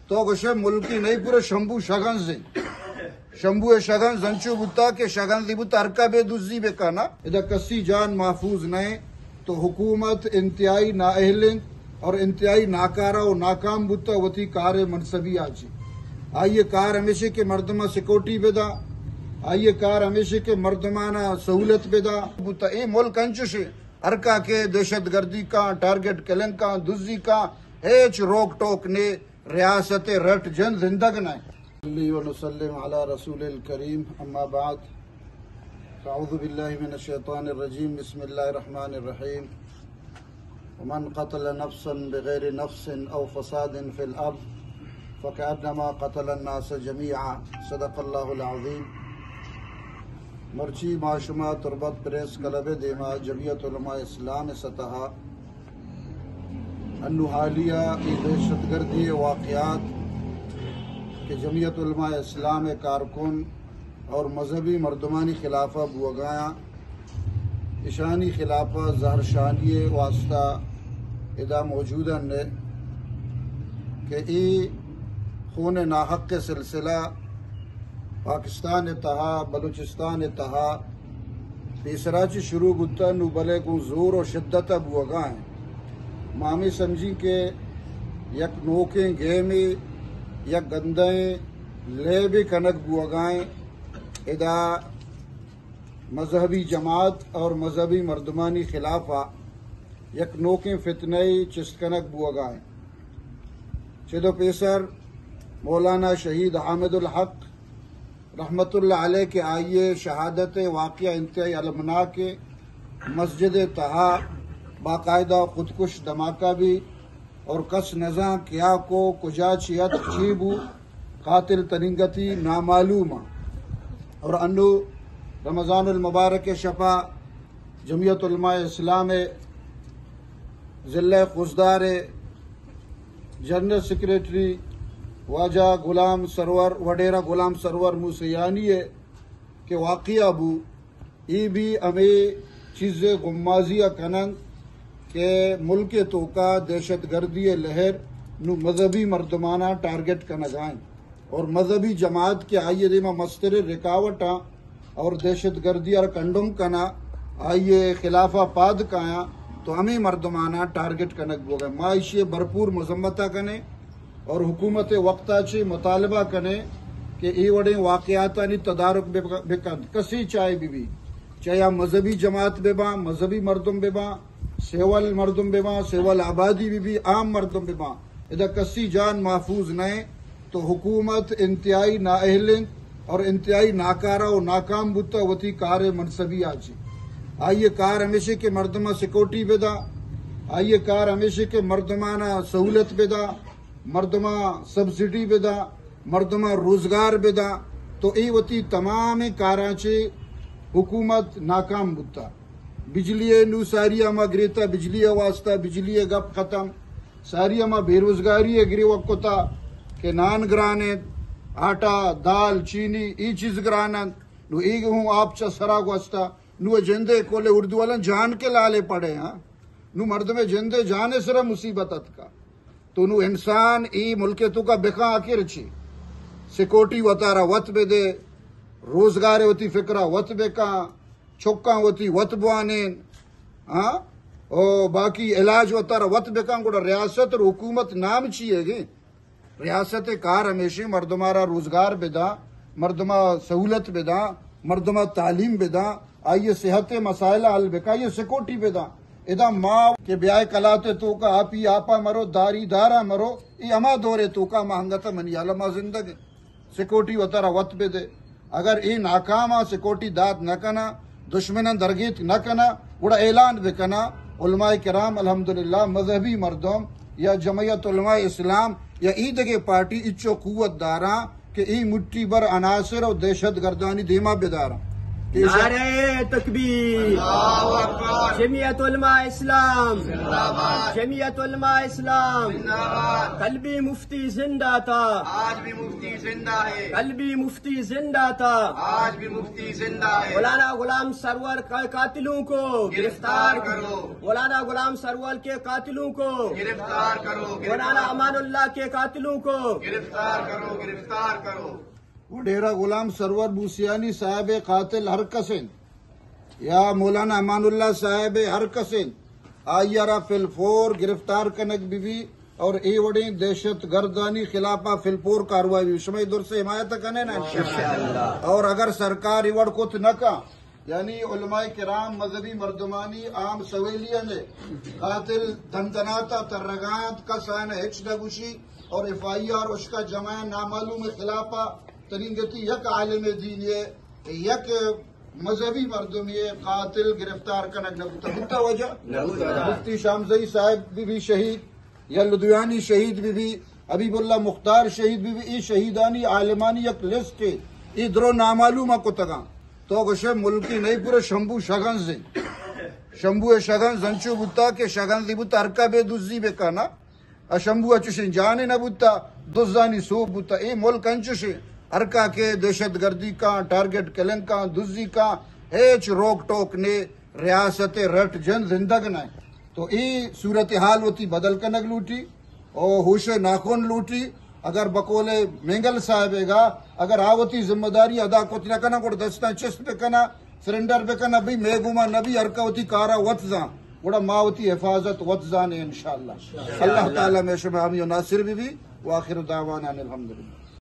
تو گوشے ملکی نہیں، پورے شمبو شگنز ہیں۔ شمبو شگنز انچو بوتا کہ شگنزی بوتا، ہر کا بے دزی بکنا۔ ادا کسی جان محفوظ نہیں، تو حکومت انتہائی نااہل انت اور انتہائی ناکارہ و ناکام بوتا وتی کار منصبی آچی۔ آئیے کار ہمیشہ کہ مردمہ سیکورٹی بدا، آئیے کار ہمیشہ کہ مردمانا سہولت بدا۔ بوتا اے ملک انچوشے، ہر کا کہ دہشت گردی کا، ٹارگٹ کلنگ کا، دزی کا، ہیچ روک ٹوک نے ریاست رٹ جن زندگ نہ۔ نصلی و نسلم علی رسول الکریم، اما بعد، فاعوذ باللہ من الشیطان الرجیم، بسم اللہ الرحمن الرحیم۔ ومن قتل نفسا بغیر نفس او فساد فی الارض فکأنما قتل الناس جمیعا، صدق اللہ العظیم۔ مرچی ما شما تربت پریس کلب دیما جمعیت علماء اسلام سطحا انو حالیہ اے دہشت گردی واقعات کہ جمعیت علماء اسلام کارکن اور مذہبی مردمانی خلافہ بوگایاں، اشانی خلافہ زہرشانی واسطہ ادا موجود ہیں کہ اے خون ناحق سلسلہ پاکستان تہا، بلوچستان تہا پیسرا چی شروع بوتا نو بلے گوں زور و شدت بوگا ہیں۔ ما ہمیں سمجھی کہ یک نوکیں گیمے، یک گندیں لیبے کنگ بوگا ہیں۔ ادا مذہبی جماعت اور مذہبی مردمانی خلافا یک نوکیں فتنہ چست کنگ بوگا ہیں۔ چدو پیسر مولانا شہید حامد الحق رحمت اللہ علیہ کہ آئیے شہادت واقعہ انتہائی المناک، مسجد تہا باقاعدہ خودکش دھماکہ بھی اور کس نزاں کیا کو کجا چی ات چی بو، قاتل تننگتی نامعلوم۔ اور انو رمضان المبارک شپا جمعیت علماء اسلام ضلع خضدار جنرل سیکرٹری واجہ غلام سرور، وڈیرہ غلام سرور موسیانی ہے کہ واقعہ بو، ای بھی ہمیں چیز غمازی کنند کہ ملک توکا دہشت گردی لہر نو مذہبی مردمانا ٹارگٹ کنگائیں اور مذہبی جماعت کہ آئیے دیما مستر رکاوٹاں اور دہشت گردی ار کنڈم کنا، آئیے خلافا پاد کایاں، تو ہمیں مردمانا ٹارگٹ کنگ بوگا۔ ما ایشی بھرپور مذمتا کنے اور حکومت وقتا چی مطالبہ کنے کہ اے وڑیں واقعاتانی تدارک بک-، بکند۔ کسی چاہے بی بی، چاہے آ مذہبی جماعت بباں، مذہبی مردم بباں، سیول مردم بباں، سیول آبادی بی بی، عام مردم بباں، ادا کسی جان محفوظ نہ، تو حکومت انتہائی نااہل انت اور انتہائی ناکارہ و ناکام بوتا وتی کار منصبی آچی۔ آئیے کار ہمیشہ کہ مردمہ سیکورٹی بدا، آئیے کار ہمیشہ کہ مردمانا سہولت بدا، مردمہ سبسڈی بدا، مردمہ روزگار بدا، تو اے وتی تمام کاراں چے حکومت ناکام بوتا۔ بجلی نو ساری ہما گریتا، بجلی واسطہ، بجلی گپ ختم۔ ساری ہما بے روزگاری گری وکتا کہ نان گران انت، آٹا، دال، چینی، ای چیز گران انت۔ نو ایگ ہوں آپ چا سرا گوستا۔ نو جندے کولے اردو والا جان کے لالے پڑے ہاں۔ نو مردم جندے جانے سرا مصیبت اتکا۔ تو نو انسان ای ملک توکا بکاں آخر چی؟ سیکورٹی وتارا وت بدے، روزگار وتی فکرا وت بکاں، چکاں وتی وت بوانین، ہاں؟ او باقی علاج وتارا وت بکاں، گڑا ریاست اور حکومت نام چی ہے گے؟ ریاست کار ہمیشی مردمارا روزگار بداں، مردما سہولت بداں، مردما تعلیم بداں، آئی صحت مسائل حل بکاں، آئی سیکورٹی بداں۔ ادا ما کہ بیائے کلات توکا آپی آپا مرو، داری دارا مرو، ای ہما دور توکا ما ہنگتا منی حالا ما زندگ ہیں۔ سیکورٹی وتارا وت بدے۔ اگر اے ناکام آ سیکورٹی دات نہ کنا، دشمناں درگیت نہ کنا، گڑا اعلان بکنا، علماء کرام الحمدللہ مذہبی مردم یا جمعیت علماء اسلام یا ای دگہ پارٹی اچو قوت داراں کہ ای مٹھی بر عناصر و دہشت گردانی دیما بداراں۔ نعرہ تکبیر۔ اللہ اکبر۔ جمعیت علماء اسلام۔ زندہ باد۔ جمعیت علماء اسلام۔ زندہ باد۔ قلبی مفتی زندہ تھا۔ آج بھی مفتی زندہ ہے۔ قلبی مفتی زندہ تھا۔ آج بھی مفتی زندہ ہے۔ مولانا غلام سرور کا-، قاتلوں کو گرفتار کرو۔ مولانا غلام سرور کے قاتلوں کو گرفتار کرو، گرفتار۔ مولانا امان اللہ کے قاتلوں کو گرفتار کرو، گرفتار کرو۔ وڈیرہ غلام سرور بوسیانی صاحب قاتل ہر کس انت یا مولانا امان اللہ صاحب ہر کس انت، آئی ء را فی الفور گرفتار کنگ بہ بی اور اے وڑیں دہشت گردانی خلاف ء فی الفور کاروائی بہ بی۔ شما اے درس حمایت کنے نا؟ انشاءاللہ۔ اور اگر سرکار اے وڑ کت نہ کن، یعنی علماء کرام، مذہبی مردمانی عام سویلیاں نے قاتل دندناتا ترگانت، کس آیاں ہچ نہ گوشی اور ایف آئی آر اشکا جمع نامعلوم خلافا تنینگتی یک عالم دینی، یک مذہبی مردمی قاتل گرفتار کنگ نہ بوتا۔ بوتا وجہ؟ نہ بوتا۔ مفتی شامزئی صاحب بہ بی شہید، یا لدھیانی شہید بہ بی، حبیب اللہ مختار شہید بہ بی، اے شہیدانی عالمانی یک لسٹ اے، اے درو نامعلوم کتگاں۔ تو گوشے ملکی نہیں، پورے شمبو شگنز ہیں۔ شمبو شگنز انچو بوتا کہ شگنزی بوتا ہرکا بے دزی بکنا۔ اشمبو ء چشیں جانے نہ بوتا، دزانی سوب بوتا۔ اے ملک انچشیں، ہرکا کہ دہشت گردی کاں، ٹارگٹ کلنگ کاں، دزی کاں، ہچ روک ٹوک نے، ریاست رٹ جن زندگ نہ۔ تو اے صورتحال وتی بدل کنگ لوٹی او ہوش ناخن لوٹی۔ اگر بقول مینگل صاحب گا، اگر آ وتی ذمہ داری ادا کت نہ کنا، گڑ دستاں چست بکنا، سرنڈر بکنا، بھئی مے گما نبی، ہرکا وتی کارا وت زان، گڑا ما وتی حفاظت وت زانیں انشاءاللہ۔ اللہ تعالی میں شما حامی و ناصر بہ بی۔ وآخر دعوانا ان الحمدللہ۔